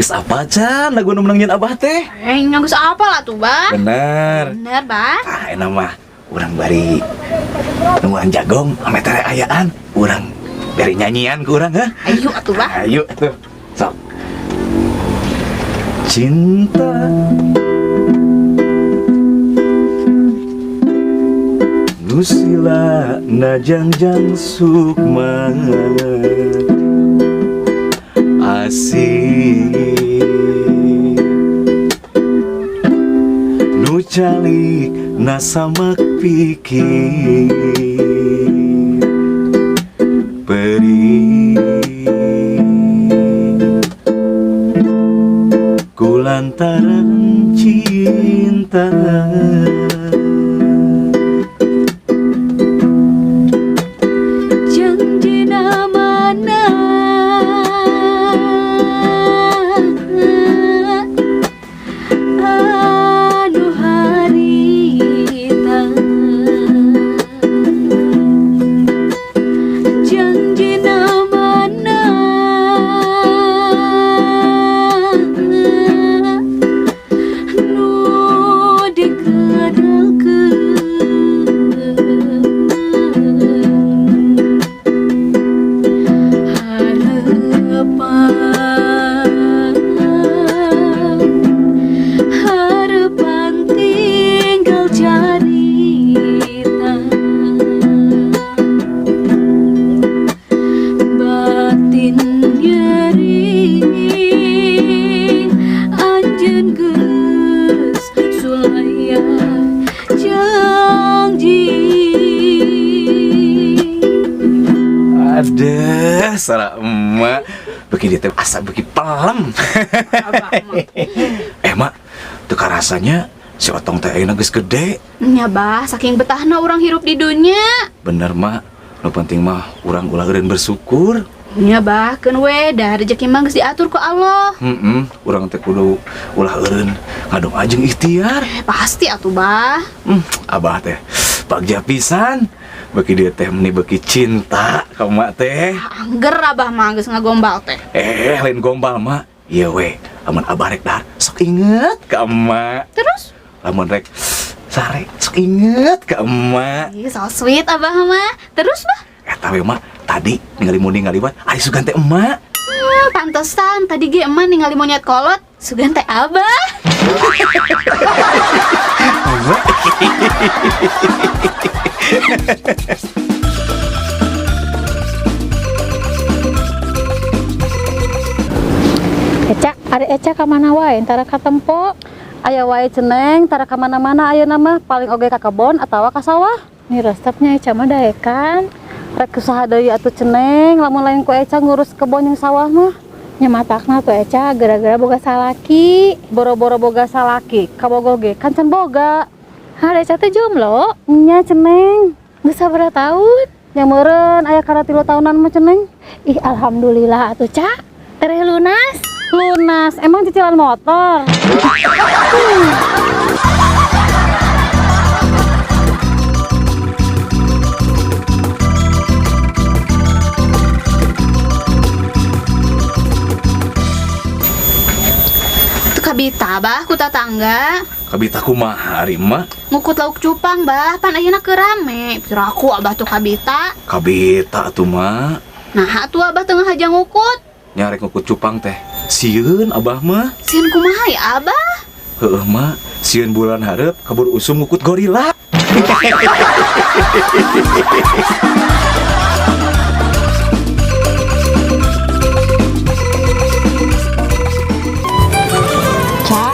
Geus apa can lagu nu menang nyen abah teh? Eh, nya geus apa lah tuh, Bah? Bener. Bener, Bah. Ah, enak mah urang bari nungguan jagong ame tere ayaan, urang bari nyanyian ku urang heh. Ayo atuh, Bah. Ayo tuh. Sok. Cinta Nusila najangjang sukma asih Nu calik nasamak pikir Perih Kulantaran cinta Janji mana anu harita janji mana nu dikedelkeun harapan harapan tinggal cerita batin nyeri anjeun geus sulaya janji. Ada salah emak beki dia teh asa beki pelem. Eh mak, teu karasanya si Otong teh ayeuna geus gede. Nya bah, saking betahna urang hirup di dunia. Bener mak, nu penting mah urang ulah eureun bersyukur. Nya bah, keun we dah rezeki mah geus diatur ku Allah. Heeh, urang teh kudu ulah eureun ngadoa jeung ikhtiar. Eh, pasti atuh bah. Abah teh bagja pisan. Beki dia teh meni beki cinta ka emak teh. Angger abah mah geus ngagombal teh. Eh, lain gombal mak. Iya we, lamun abah rek dahar sok inget ka emak. Terus? Lamun rek sare sok inget ka emak. Ih, so sweet abah mah. Terus bah? Eta we mak, tadi ningali muni ngaliwat ari sugan teh emak. Pantesan tadi ge emak ningali monyet kolot, sugan teh abah. Emak. Eca, ari Eca ka mana wae tara katempo? Aya wae ceneng, tara ka mana-mana ayeuna mah, paling oge ka kebon atawa ka sawah. Nih resepnya Eca mah daekan. Rek usaha deui atuh ceneng, lamun lain ku Eca ngurus kebon jeung sawah mah. Nya matakna tuh Eca gara-gara boga salaki. Boro-boro boga salaki, kabogoh ge kan can boga. Hah, Eca teh jomblo? Nya ceneng. Geus sabaraha tahun? Nya meureun aya kana 3 tahunan mah ceneng. Ih, alhamdulillah atuh Ca. Tereh lunas. Lunas, emang cicilan motor. Teu kabita bah ku tatangga. Kabita kumaha ari emak? Ngukut lauk cupang bah, pan ayeuna keur rame. Piraku abah tuh kabita. Kabita atuh mak. Nah, atuh abah teu ngahaja ngukut. Nya rek ngukut cupang teh. Sieun abah mah. Sieun kumaha ya abah? Heueuh mak, sieun bulan hareup kabur usum ngukut gorila. Ca,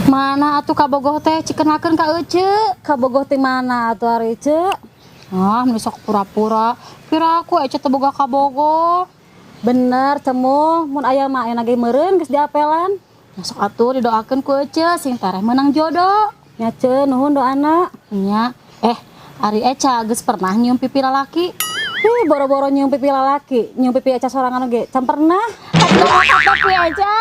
mana atuh kabogoh teh cikenalkeun ka Ece? Kabogoh ti mana atuh ari Ece? Ah, meni sok pura-pura. Piraku Ece teh boga kabogoh. Bener cemu, mun aya mah ayeuna ge meureun geus diapelan. Masuk atuh didoakeun ku Ece sing tareh menang jodoh. Nya ce nuhun doana. Nya, ari Eca geus pernah nyium pipi lalaki? Ih, boro-boro nyium pipi lalaki, nyium pipi Eca sorangan oge can pernah. Atuh apa ku Eca?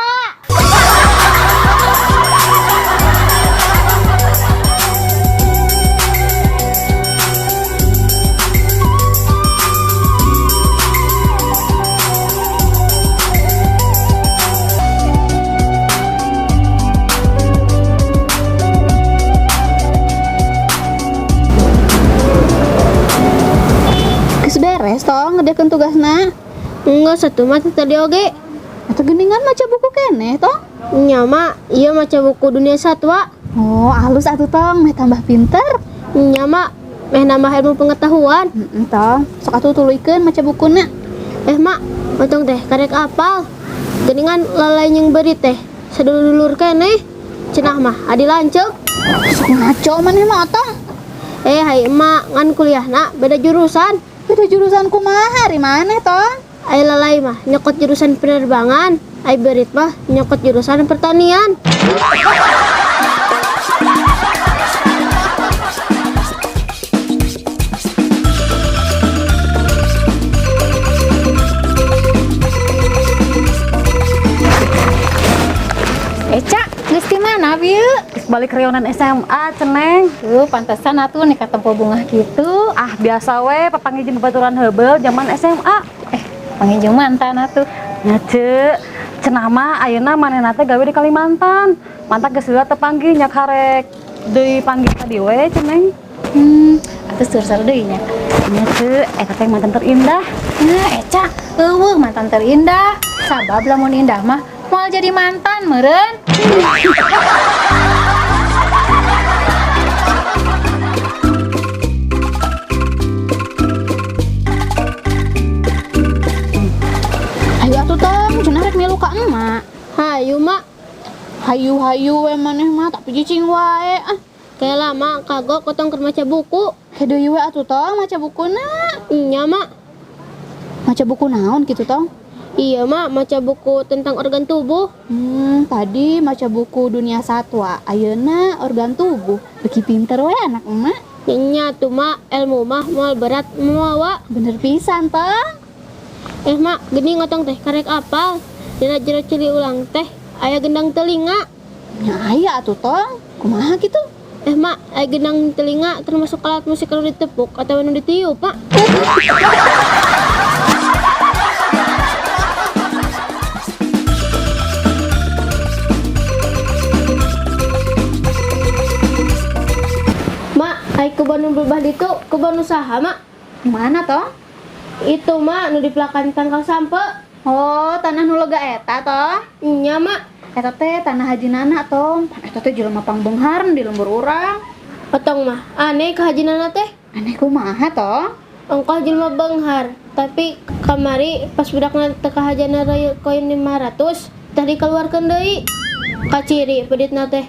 Ngerjakeun tugasna? Enggak satu mah tadi oge. Atau geningan maca buku keneh, Tong? Nya mak, ieu maca buku Dunia Satwa. Oh, alus atuh Tong, meh tambah pinter. Nya mak, meh nambah ilmu pengetahuan. Heeh, Tong. Sok atuh tuluykeun maca bukuna. Eh mak, otong teh karek apal. Geningan lalai yang beri teh sadulur keneh. Cenah mah adi lanceuk. Sok ngaco maneh mah, Otong. Eh hai emak ngan kuliahna beda jurusan. Beda jurusan kumaha ari maneh, Tong? Ai lalai mah nyokot jurusan penerbangan, ai berit mah nyokot jurusan pertanian. Eca, geus di mana bieu? Geus balik reunian SMA ceneng. Tuh, pantesan atuh nih katempo bungah gitu. Ah biasa we papanggih jeung babaturan heubeul zaman SMA. Eh, panggil mantan atuh. Nya ce, cenah mah ayeuna manehna teh gawe di Kalimantan. Mantak geus lila teu panggih nya karek deui panggih tadi we ceneng. Atuh sur-sur deui nya. Nya ce, eta teh mantan terindah. Nah, Eca, eueuh mantan terindah. Sabab lamun indah mah moal jadi mantan meureun. Ayo atuh Tong, cenah rek milu ka emak. Hayu mak, Hayu-hayu we maneh mah tapi cicing wae. Ah, kayak lama kagok otong keur maca buku. hedeui we atuh Tong maca bukuna. Nya mak, Maca buku naon gitu, Tong? iya mak maca buku tentang organ tubuh. Tadi maca buku Dunia Satwa, ayeuna organ tubuh. Beki pinter we anak emak. Nya tuh mak, ilmu mah moal berat moal. Bener pisan, Tong. Eh mak, gini ngotong teh karek apal. Dina jero cili ulang teh aya gendang telinga. Nya aya atuh, Tong. Kumaha kitu? Eh mak, aya gendang telinga termasuk alat musik anu ditepuk atau anu ditiup mak. Mak, ai kebon nu berubah ditu, kebon usaha mak. Mana, Tong? Itu mak nu dipelakan tangkal sampe. Oh, tanah nu lega eta, Tong. Nya mak, Eta teh tanah Haji Nana, Tong. Pan eta teh jelema pangbeungharna di lembur urang. otong mah aneh ka Haji Nana teh. Aneh kumaha, Tong? Ongkoh jelema beunghar, tapi kamari pas budakna teu kahajana raya koin 500, tah dikeluarkeun deui. Kaciri peditna teh.